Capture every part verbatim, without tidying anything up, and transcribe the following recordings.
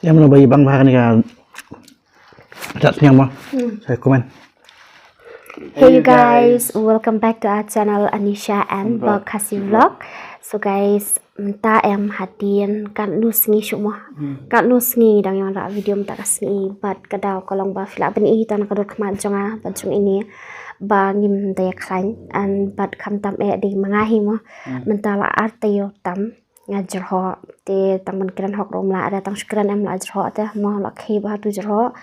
Em lo bai bang bha kane ka jat sniang mo. Hmm. Sa comment. Hey you guys, welcome back to our channel Anisha and Bok Khasi Vlog. So guys, mynta em hadien katno sngi shuh mo. Hmm. Katno sngi dang ïa wanrah video mynta ka sngi, bad ka daw ka long ba phi lah ban i tang na ka dur khmat jong nga bad jong ine ba ngim da ïa khlaiñ, and bad khamtam eh dei ma nga hi mo. Hmm. Mynta la ar taïew tam nga jyrhoh, te tang ban kren hok ruh ym lah, da tang shu kren em la jyrhoh te mo, la khie bha tu jyrhoh.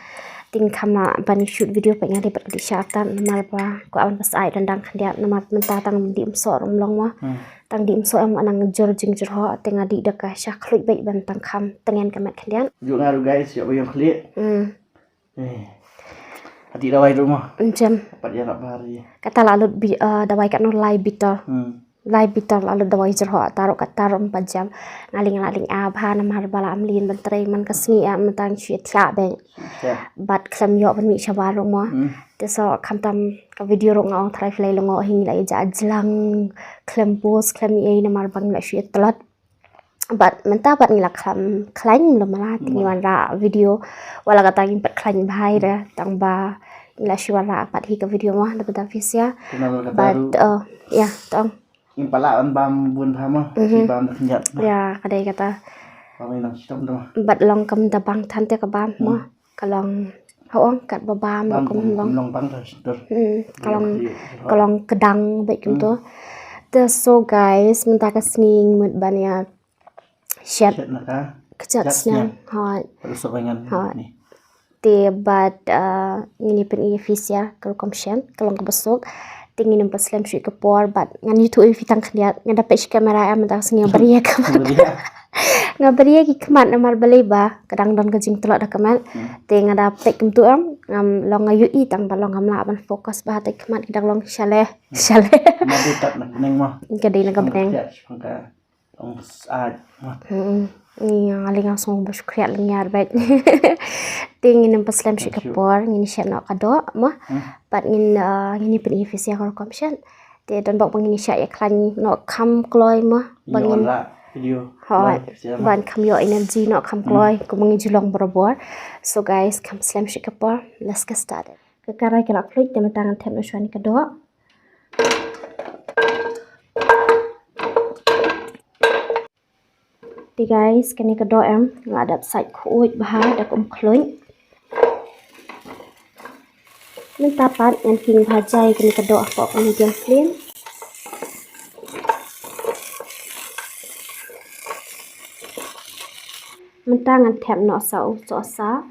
Te ngam lah ban shoot video pat, nga dei pat ka dei shah tad namar ba kwah ban pas ai dang dang khyndiat namar mynta tang dih ym soh ruh ym long mo. Hmm. Tang dih ym soh em, nga nang jur jingjyrhoh, te nga dih da ka sha khluit beit ban tang kham tngen ka met khyndiat. Juk nga ruh guys, ïoh ba ïong khlieh. Hmm. Eh. Ati dawai ruh mo. Jem. Pat ïa rap bha ri. Kata la lut bi, eh, dawai katno lai botol. Hmm. Lai botol la lut dawai jyrhoh, ta ruh kata ruh ym pat jem. Nga lyngngoh la lyngngoh bha namar ba la ym leit ban trei man ka sngi, eh, mynta ngi shu thiah beit. Thiah. Bad khlem ïoh ban mih shabar ruh mo. Hmm. Te so khamtam ka video ruh nga ong tharai phi la ïoh lyngngoh hi, ngi la ïa jlang khlem post khlem ei namar ba ngi la shu tlot. Bad mynta pat ngi la khlem khlaiñ lem la te ngi wanrah video. Wat la kata ngim pat khlaiñ bha hi re, tang ba ngi la shu wanrah pat hi ka video mo, da ba da phi sia. Bad, eh, ïa, tang. Ngim pat lah ban bam bun bha mo, mhm, shi bam da khyndiat mo. Ïa, ka dei kata. Bam ïa nang shitom da mo. Bad long kam da bang than te ka bam mo. Hmm. Ka long, ha ong kat ba bam, bam kum long. Long bang da shitom. Hmm, ka long, ka long kdang bad kumto. Hmm. Te so guys, mynta ka sngi ngi mut ban ïa shet. Shet na ka kjat sniang. Hooid. Hooid. Te bad, uh, ngin ïa pyni ïa phi sia ka rukom shet, ka long kaba suk. Te ngin ym pat slem shuh ka por bad ngan ïathuh ïa phi tang khyndiat, nga da peit sha kamera em, mynta ka sngi nga bria khmat. Nga bria ki khmat namar balei ba ka dang don ka jingtlot ha ka met. Hmm. Te nga da peit kumto em, ngam long nga ïohi tang ba long ngam lah ban focus bha, te khmat ki dang long shaleh, shaleh. Ka dei na ka bneng. Ong sait mo. Hmm. Nga lyngngoh sngewbha shu khriat lyngngoh bad. Te ngin ym pat slem shuh ka por, ngin shet noh ka doh mo. Hmm. Bad ngin, uh, ngin ïa pyni ïa phi sia ka rukom shet. Te don bok ba ngin shet ïa khlaiñ noh kham kloi mo. Ba ngin ïa video. Hooid. Ban kham ïoh energy noh kham kloi. Hmm. Kumba ngi ju long barabor. So guys, kham slem shuh ka por. Let's get started. Ka karai ka la khluit, te mynta ngan thep noh shuwa ïa ka doh. Te guys, kane ka doh em, nga la dap sait khuid bha da ka um khluit. Mynta pat ngan king bha jai kane ka doh hapoh ka medium flame. Mynta ngan thep noh sa u sohsah.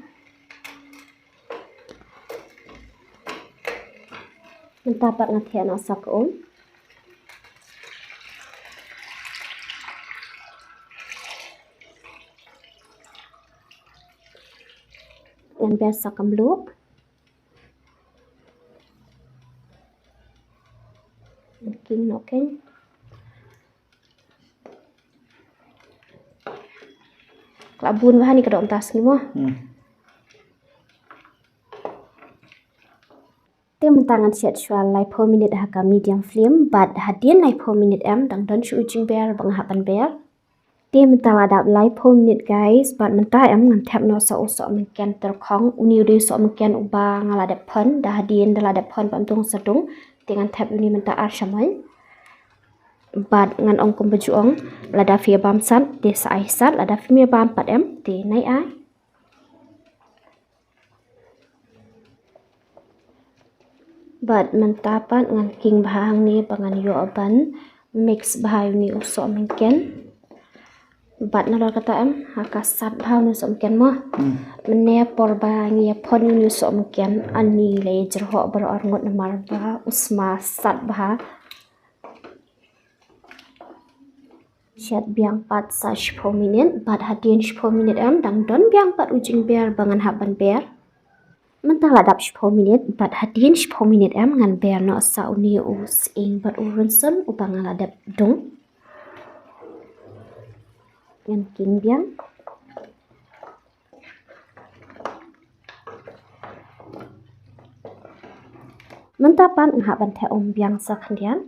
Mynta pat nga thep noh sa ka um. Ngan ber sa ka mluh. Ngan king noh kein. Ka la bun bha ïa ka doh mynta sngi mo. Hmm. Te mynta ngan shet shuwa laiphew minit ha ka medium flame, bad hadien laiphew minit em, dang don shuh u jingber ba nga hap ban ber. Te mynta la dap laiphew minit guys, bad mynta em ngan thep noh sa u sohmynken tyrkhong, une u dei u sohmynken uba nga la dep phon, da hadien da la dep phon bad ym dung sa dung, te ngan thep une mynta ar shamoi. Bad ngan ong kumba ju ong, lada phi ïa bam sat, te sa ai sat, lada phim ïa bam pat em, te nai ai. Bad mynta pat ngan king bha hangne ba ngan ïoh ban mix bha ïa une u sohmynken. Bad nalor kata em, ha ka sat bha une u sohmynken mo. Hmm. Mynne por ba ngi ïa phon ïa une u sohmynken, ani la ïa jyrhoh baroh arngut namar ba u sma sat bha. Shet biang pat sa shiphew minit, bad hadien shiphew minit em, dang don biang pat u jingber ba ngan hap ban ber. Mynta la dap shiphew minit, bad hadien shiphew minit em, ngan ber noh sa une u sying bad u rynsun uba nga la dep dung. Ngan king biang. Mynta pat nga hap ban theh um biang sa khyndiat.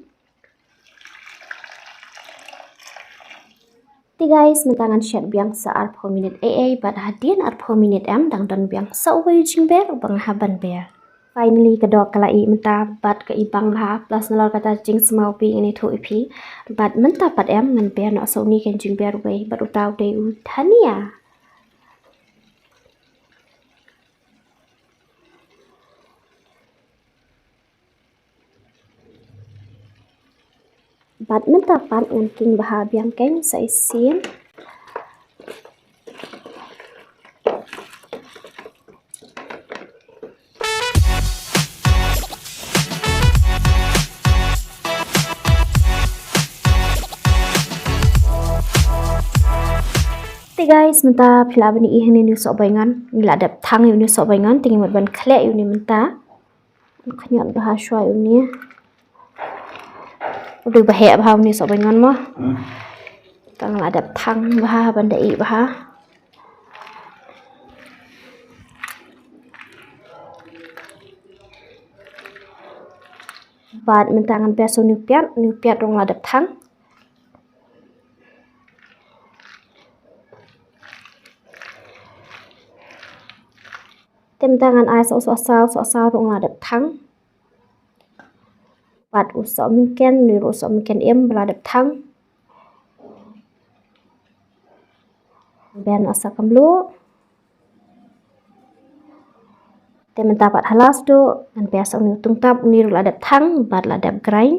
Te Hey guys, mynta ngan shet biang sa arphew minit ei ei, bad hadien arphew minit em dang don biang sa uwei u jingber uba nga hap ban ber. Finally ka doh ka la ih mynta bad ka ibang bha, plus nalor kata jingsmaw bih ngan ïathuh ïa phi. Bad mynta pat em ngan ber noh sa une ka jingber uwei, bad uta u dei u dhania. Bad mynta pat ngan khih bha biang kein sa shisien. Te guys, mynta phi lah ban ïohi hangne une u sohbaingon. Ngi la dep thang ïa une u sohbaingon, te ngi mut ban khleh ïa une mynta. Khñiot bha shuwa ïa une. U dei ba heh bha une u sohbaingon mo. Hmm. Te nga la dep thang bha ban da ih bha. Bad mynta ngan ber sa une u piat, une u piat ruh nga la dep thang. Te mynta ngan ai sa u sohsaw, sohsaw ruh nga la dep thang. Bad u sohmynken, une ruh u sohmynken im ba la dep thang. Ber noh sa ka mluh. Te mynta pat ha last duh ngan ber sa une u tungtap, une ruh la dep thang bad la dep grind.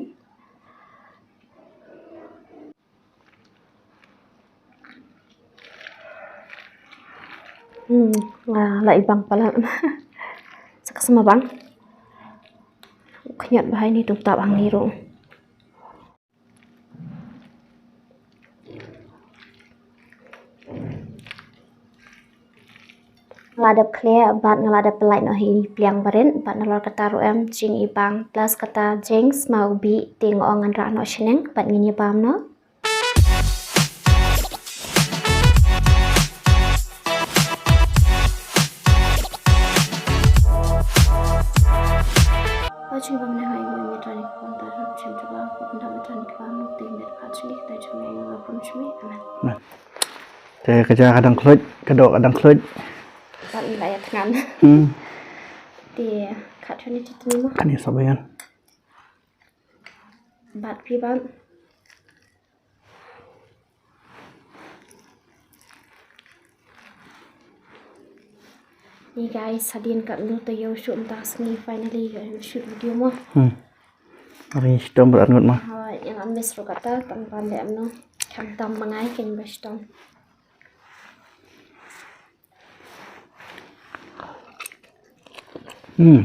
Hmm, la, la ibang palat. Sa ka sma bang. Khñiot bha ine u tungtap hangne ruh. Nga la dep khleh bad nga la dep pyllait noh ha i pliang barit bad nalor kata ruh em jingibang plus kata jingsmaw bih, te nga ong ngan rah noh shaneng bad ngin ïa bam noh. Amen. Te ka ja ka dang khluit, ka doh ka dang khluit. Bad ngi la ïa thngan. Hmm. Te kat shane te tni mo. Kane sohbaingon. Bad phi bad. Ni guys, hadien katno taïew shuh mynta ka sngi finally ïoh shoot video mo. Hmm. Ari shitom bad ngut ma. Hooid, ïa nga miss ruh kata, tang ban leh kumno. Khamtam ma nga kein ba shitom. Hmm.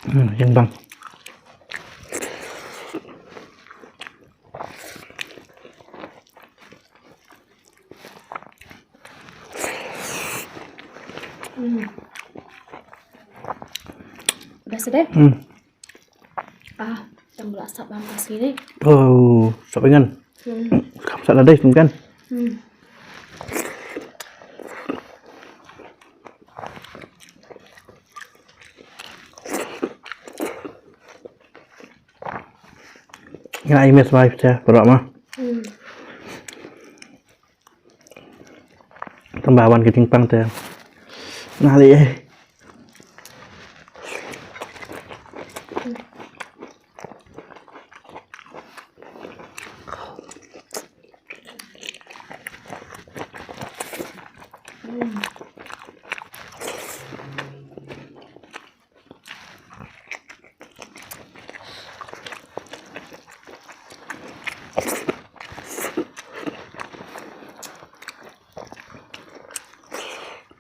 Hmm, ïeng bang. Hmm. Best deh. Hmm. Ah, tang ba la sap bam ka sngi dei. Oh, sap ïa ngan. Hmm. Kam sap la dei kan. Hmm. Ngan ai mes mai pisa, baroh ma. Hmm. Tang ba wan ka jingpang te. Nga leh eh.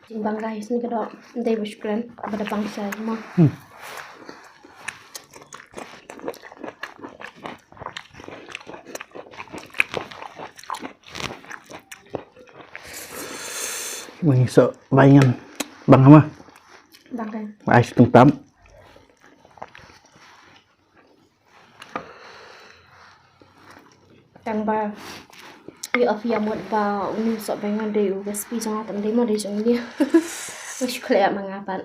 Jingbang guys, ni ka doh, dei ba shu kren, ba da bang sha mo. Hmm. Mani so baingan bang ma. Bang kan. Ai situng tam. Tang ba i of ya mut ba uni so baingan dei u recipe jong tam dei mo dei jong ni. Mani shu khleh ma nga pat.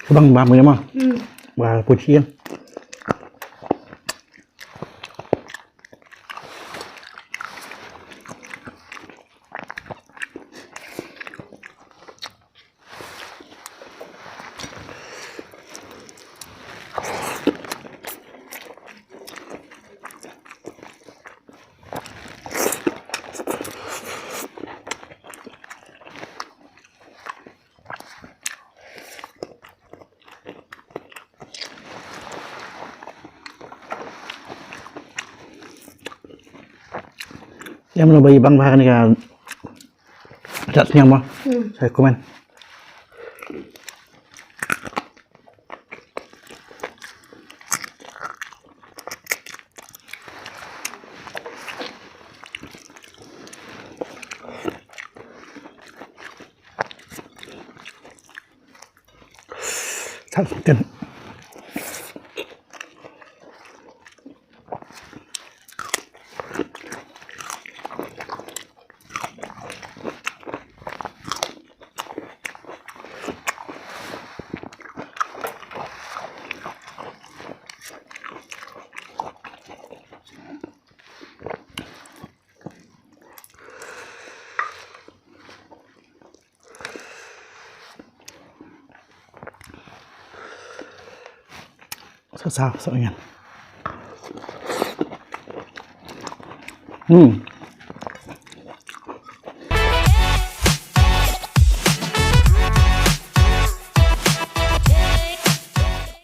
Ka bang ba mo ma. Hmm. Ba pu chiên. Em lo bai bang bha kane ka jat sniang mo. Hmm. Sa comment. Sa sngewthuh. Sa, sa, sa, onion. Hmm.